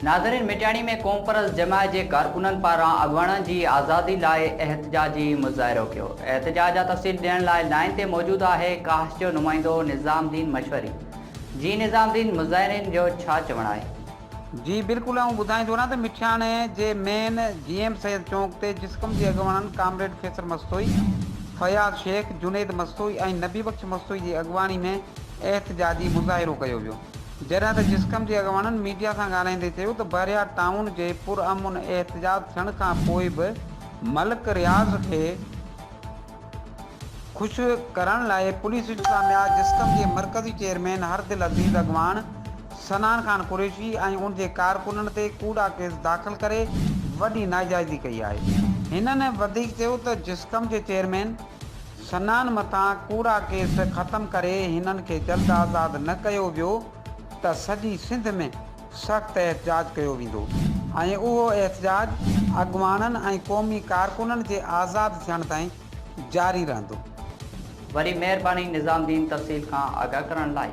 ناظرين مٽياڻي ۾ قومپرست جماعت جي ڪارڪنن پاران اڳواڻن جي آزادي لاء احتجاجي مظاهرو ڪيو. احتجاج جا تفصيل ڏيڻ لاء لائين تي موجود آهي ڪاش جو نمائندو نظام الدين مشوري. جي نظام الدين مظاهرين جو ڇا چوڻ آهي؟ جي بلڪل آئون ٻڌائيندو رهان ته مٺياڻي جي مين جي ايم سيد چونڪ تي جسقم جي اڳواڻن ڪامريڊ فيصل مستوئي، فياض شيخ، جنيد مستوئي ۽ نبي بخش مستوئي جي اڳواڻي ۾ احتجاجي مظاهرو ڪيو ويو. جڏهن ته جسقم جي اڳواڻن ميڊيا سان ڳالهائيندي چيو ته بحريا ٽائون جي پرامن احتجاج ٿيڻ کان پوء به ملڪ رياض کي خوش ڪرڻ لاء پوليس انتظاميا جسقم جي مرڪزي چيئرمين هردل عزيز اڳواڻ صنعان خان قريشي ۽ ان جي ڪارڪنن تي ڪوڙا ڪيس داخل ڪري وڏي ناجائزي ڪئي آهي. هنن وڌيڪ چيو ته جسقم جي چيئرمين صنعان مٿان ڪوڙا ڪيس ختم ڪري هنن کي جلد آزاد نه ڪيو ويو ته سڄي سنڌ ۾ سخت احتجاج ڪيو ويندو ۽ اهو احتجاج اڳواڻن ۽ قومي ڪارڪنن جي آزاد ٿيڻ تائين جاري رهندو. وڏي مهرباني نظام الدين تفصيل کان آگاهه ڪرڻ لاء.